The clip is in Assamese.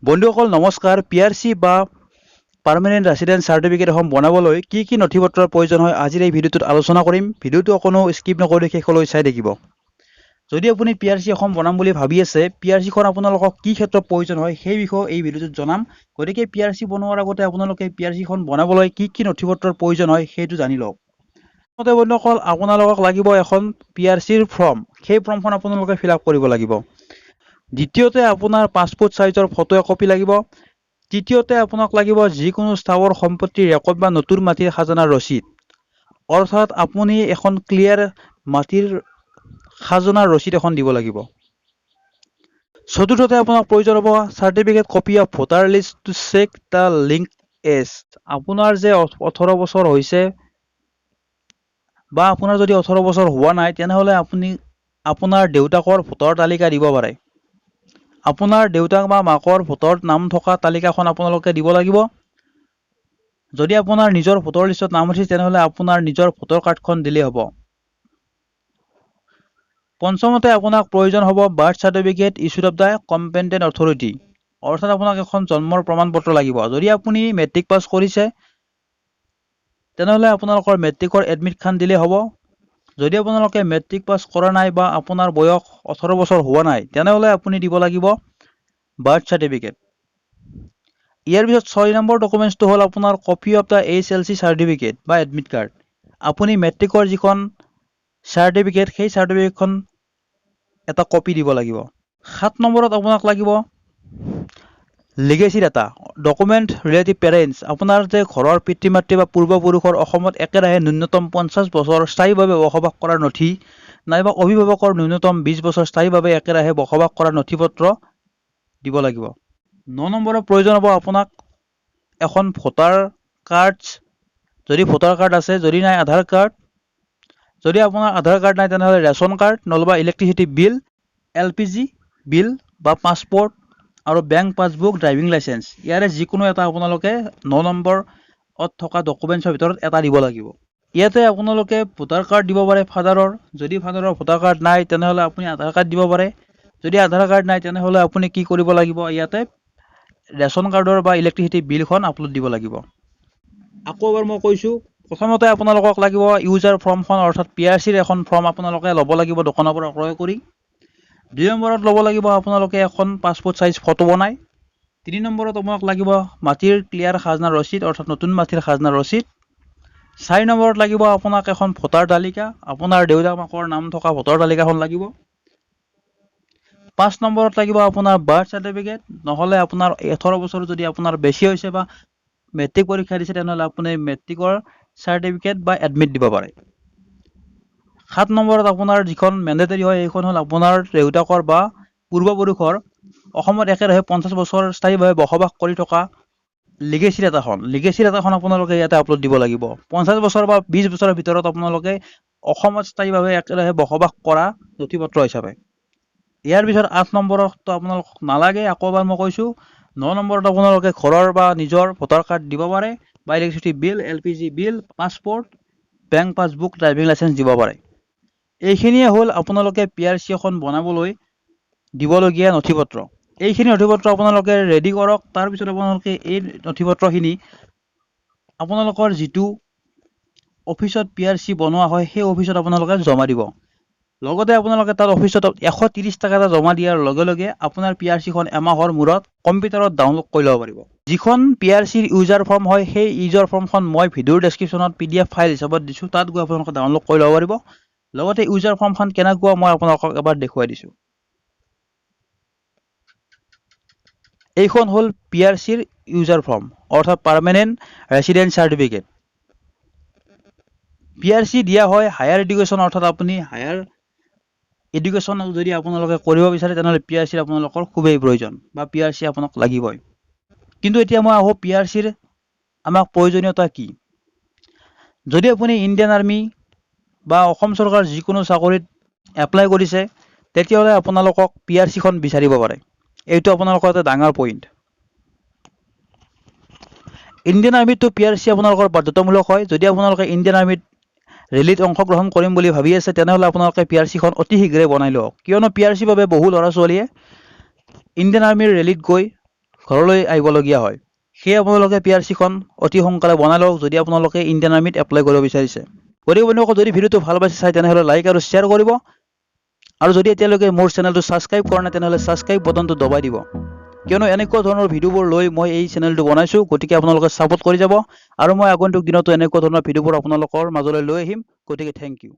বন্ধুসকল, নমস্কাৰ। পিআৰচি বা পাৰ্মানেণ্ট ৰেচিডেণ্ট চাৰ্টিফিকেট এখন বনাবলৈ কি কি নথি পত্ৰৰ প্ৰয়োজন হয়, আজিৰ এই ভিডিঅ'টোত আলোচনা কৰিম। ভিডিঅ'টো অকণো স্কিপ নকৰি শেষলৈ চাই থাকিব। যদি আপুনি পিআৰচি এখন বনাম বুলি ভাবি আছে, পিআৰচিখন আপোনালোকক কি ক্ষেত্ৰত প্ৰয়োজন হয়, সেই বিষয়ে এই ভিডিঅ'টোত জনাম। গতিকে পিআৰচি বনোৱাৰ আগতে আপোনালোকে পিআৰচিখন বনাবলৈ কি কি নথি পত্ৰৰ প্ৰয়োজন হয়, সেইটো জানি লওক। প্ৰথমতে বন্ধুসকল, আপোনালোকক লাগিব এখন পিআৰচিৰ ফৰ্ম। সেই ফৰ্মখন আপোনালোকে ফিল আপ কৰিব লাগিব। দ্বিতীয়তে আপোনাৰ পাছপোৰ্ট চাইজৰ ফটো একপি লাগিব। তৃতীয়তে আপোনাক লাগিব যিকোনো স্থাৱৰ সম্পত্তিৰ ৰেকৰ্ড বা নতুন মাটিৰ খাজনাৰ ৰচিদ, অৰ্থাৎ আপুনি এখন ক্লিয়াৰ মাটিৰ খাজনাৰ ৰচিদ এখন দিব লাগিব। চতুৰ্থতে আপোনাক প্ৰয়োজন হ'ব certificate copy of voter list to check the link age। আপোনাৰ যে 18 বছৰ হৈছে বা আপোনাৰ যদি 18 বছৰ হোৱা নাই, তেনেহ'লে আপুনি আপোনাৰ দেউতাকৰ ভোটাৰ তালিকা দিব পাৰে। আপোনাৰ দেউতাক বা মাকৰ ভোটৰ নাম থকা তালিকাখন আপোনালোকে দিব লাগিব। যদি আপোনাৰ নিজৰ ভোটৰ লিষ্টত নাম উঠিছে, তেনেহ'লে আপোনাৰ নিজৰ ভোটৰ কাৰ্ডখন দিলেই হ'ব। পঞ্চমতে আপোনাক প্ৰয়োজন হ'ব birth certificate issued of the competent authority, অৰ্থাৎ আপোনাক এখন জন্মৰ প্ৰমাণ পত্ৰ লাগিব। যদি আপুনি মেট্ৰিক পাছ কৰিছে, তেনেহ'লে আপোনালোকৰ মেট্ৰিকৰ এডমিটখন দিলেই হ'ব। যদি আপোনালোকে মেট্ৰিক পাছ কৰা নাই বা আপোনাৰ বয়স 18 বছৰ হোৱা নাই, তেনেহ'লে আপুনি দিব লাগিব বাৰ্থ চাৰ্টিফিকেট। ইয়াৰ পিছত 6 নম্বৰ ডকুমেণ্টছটো হ'ল আপোনাৰ copy of the HLC certificate বা এডমিট কাৰ্ড। আপুনি মেট্ৰিকৰ যিখন চাৰ্টিফিকেট, সেই চাৰ্টিফিকেটখন এটা কপি দিব লাগিব। 7 নম্বৰত আপোনাক লাগিব legacy data document relative parents। আপোনাৰ যে ঘৰৰ পিতৃ মাতৃ বা পূৰ্বপুৰুষৰ অসমত একেৰাহে ন্যূনতম 50 বছৰ স্থায়ীভাৱে বসবাস কৰাৰ নথি নাইবা অভিভাৱকৰ ন্যূনতম 20 বছৰ স্থায়ীভাৱে একেৰাহে বসবাস কৰাৰ নথি পত্ৰ দিব লাগিব। 9 নম্বৰৰ প্ৰয়োজন হ'ব আপোনাক এখন ভোটাৰ কাৰ্ড, যদি ভোটাৰ কাৰ্ড আছে। যদি নাই, আধাৰ কাৰ্ড। যদি আপোনাৰ আধাৰ কাৰ্ড নাই, তেনেহ'লে ৰেচন কাৰ্ড নতুবা ইলেক্ট্ৰিচিটি বিল, এলপিজি বিল বা পাছপৰ্ট আৰু বেংক পাছবুক, ড্ৰাইভিং লাইচেঞ্চ, ইয়াৰে যিকোনো এটা আপোনালোকে 9 নম্বৰত থকা ডকুমেণ্টছৰ ভিতৰত এটা দিব লাগিব। ইয়াতে আপোনালোকে ভোটাৰ কাৰ্ড দিব পাৰে ফাদাৰৰ। যদি ফাদাৰৰ ভোটাৰ কাৰ্ড নাই, তেনেহ'লে আপুনি আধাৰ কাৰ্ড দিব পাৰে। যদি আধাৰ কাৰ্ড নাই, তেনেহ'লে আপুনি কি কৰিব লাগিব? ইয়াতে ৰেচন কাৰ্ডৰ বা ইলেক্ট্ৰিচিটি বিলখন আপলোড দিব লাগিব। আকৌ এবাৰ মই কৈছোঁ, প্ৰথমতে আপোনালোকক লাগিব ইউজাৰ ফৰ্মখন, অৰ্থাৎ পিআৰচিৰ এখন ফৰ্ম আপোনালোকে ল'ব লাগিব দোকানৰ পৰা ক্ৰয় কৰি। 2 নম্বৰত ল'ব লাগিব আপোনালোকে এখন পাছপোৰ্ট চাইজ ফটো বনাই। 3 নম্বৰত আপোনাক লাগিব মাটিৰ ক্লিয়াৰ খাজনাৰ ৰচিদ, অৰ্থাৎ নতুন মাটিৰ খাজনাৰ ৰচিদ। 4 নম্বৰত লাগিব আপোনাক এখন ভোটাৰ তালিকা, আপোনাৰ দেউতাক মাকৰ নাম থকা ভোটাৰ তালিকাখন লাগিব। 5 নম্বৰত লাগিব আপোনাৰ বাৰ্থ চাৰ্টিফিকেট, নহ'লে আপোনাৰ 18 বছৰ যদি আপোনাৰ বেছি হৈছে বা মেট্ৰিক পৰীক্ষা দিছে, তেনেহ'লে আপুনি মেট্ৰিকৰ চাৰ্টিফিকেট বা এডমিট দিব পাৰে। 7 নম্বৰত আপোনাৰ যিখন মেণ্ডেটৰী হয়, সেইখন হ'ল আপোনাৰ দেউতাকৰ বা পূৰ্বপুৰুষৰ অসমত একেৰাহে 50 বছৰ স্থায়ীভাৱে বসবাস কৰি থকা লিগেচি ডাটাখন। লিগেচি ডাটাখন আপোনালোকে ইয়াতে আপলোড দিব লাগিব, 50 বছৰ বা 20 বছৰৰ ভিতৰত আপোনালোকে অসমত স্থায়ীভাৱে একেৰাহে বসবাস কৰা নথি পত্ৰ হিচাপে। ইয়াৰ পিছত 8 নম্বৰততো আপোনালোকক নালাগে, আকৌ এবাৰ মই কৈছোঁ। 9 নম্বৰত আপোনালোকে ঘৰৰ বা নিজৰ ভোটাৰ কাৰ্ড দিব পাৰে বা electricity bill, LPG bill, passport, bank passbook, driving licence দিব পাৰে। এইখিনিয়ে হ'ল আপোনালোকে পিআৰচি এখন বনাবলৈ দিবলগীয়া নথি পত্ৰ। এইখিনি নথি পত্ৰ আপোনালোকে ৰেডি কৰক। তাৰপিছত আপোনালোকে এই নথি পত্ৰখিনি আপোনালোকৰ যিটো অফিচত পিআৰচি বনোৱা হয়, সেই অফিচত আপোনালোকে জমা দিব। লগতে আপোনালোকে তাত অফিচত 130 টকা এটা জমা দিয়াৰ লগে লগে আপোনাৰ পিআৰচিখন এমাহৰ মূৰত কম্পিউটাৰত ডাউনলোড কৰি ল'ব পাৰিব। যিখন পিআৰচিৰ ইউজাৰ ফৰ্ম হয়, সেই ইউজাৰ ফৰ্মখন মই ভিডিঅ'ৰ ডেছক্ৰিপশ্যনত পিডিএফ ফাইল হিচাপত দিছোঁ। তাত গৈ আপোনালোকে ডাউনলোড কৰি ল'ব পাৰিব। লগতে ইউজাৰ ফৰ্মখন কেনেকুৱা, মই আপোনালোকক এবাৰ দেখুৱাই দিছোঁ। এইখন হ'ল পিআৰচিৰ ইউজাৰ ফৰ্ম, অৰ্থাৎ পাৰ্মানেণ্ট ৰেচিডেণ্ট চাৰ্টিফিকেট। পিআৰচি দিয়া হয় হায়াৰ এডুকেশ্যন, অৰ্থাৎ আপুনি হায়াৰ এডুকেশ্যন যদি আপোনালোকে কৰিব বিচাৰে, তেনেহ'লে পিআৰচিৰ আপোনালোকৰ খুবেই প্ৰয়োজন বা পিআৰচি আপোনাক লাগিবই। কিন্তু এতিয়া মই আহোঁ, পিআৰচিৰ আমাক প্ৰয়োজনীয়তা কি? যদি আপুনি ইণ্ডিয়ান আৰ্মি বা অসম চৰকাৰ যিকোনো চাকৰিত এপ্লাই কৰিছে, তেতিয়াহ'লে আপোনালোকক পিআৰচিখন বিচাৰিব পাৰে। এইটো আপোনালোকৰ এটা ডাঙৰ পইণ্ট। ইণ্ডিয়ান আৰ্মিতটো পিআৰচি আপোনালোকৰ বাধ্যতামূলক হয়। যদি আপোনালোকে ইণ্ডিয়ান আৰ্মিত ৰেলীত অংশগ্ৰহণ কৰিম বুলি ভাবি আছে, তেনেহ'লে আপোনালোকে পিআৰচিখন অতি শীঘ্ৰে বনাই লওক, কিয়নো পিআৰচিৰ বাবে বহু ল'ৰা ছোৱালীয়ে ইণ্ডিয়ান আৰ্মিৰ ৰেলীত গৈ ঘৰলৈ আহিবলগীয়া হয়। সেয়ে আপোনালোকে পিআৰচিখন অতি সোনকালে বনাই লওক, যদি আপোনালোকে ইণ্ডিয়ান আৰ্মিত এপ্লাই কৰিব বিচাৰিছে। গতিকে বন্ধুসকল, যদি ভিডিঅ'টো ভাল পাইছে চাই, তেনেহ'লে লাইক আৰু শ্বেয়াৰ কৰিব আৰু যদি এতিয়ালৈকে মোৰ চেনেলটো ছাবস্ক্ৰাইব কৰা নাই, তেনেহ'লে ছাবস্ক্ৰাইব বটনটো দবাই দিব, কিয়নো এনেকুৱা ধৰণৰ ভিডিঅ'বোৰ লৈ মই এই চেনেলটো বনাইছোঁ। গতিকে আপোনালোকে ছাপোৰ্ট কৰি যাব আৰু মই আগন্তুক দিনতো এনেকুৱা ধৰণৰ ভিডিঅ'বোৰ আপোনালোকৰ মাজলৈ লৈ আহিম। গতিকে thank U.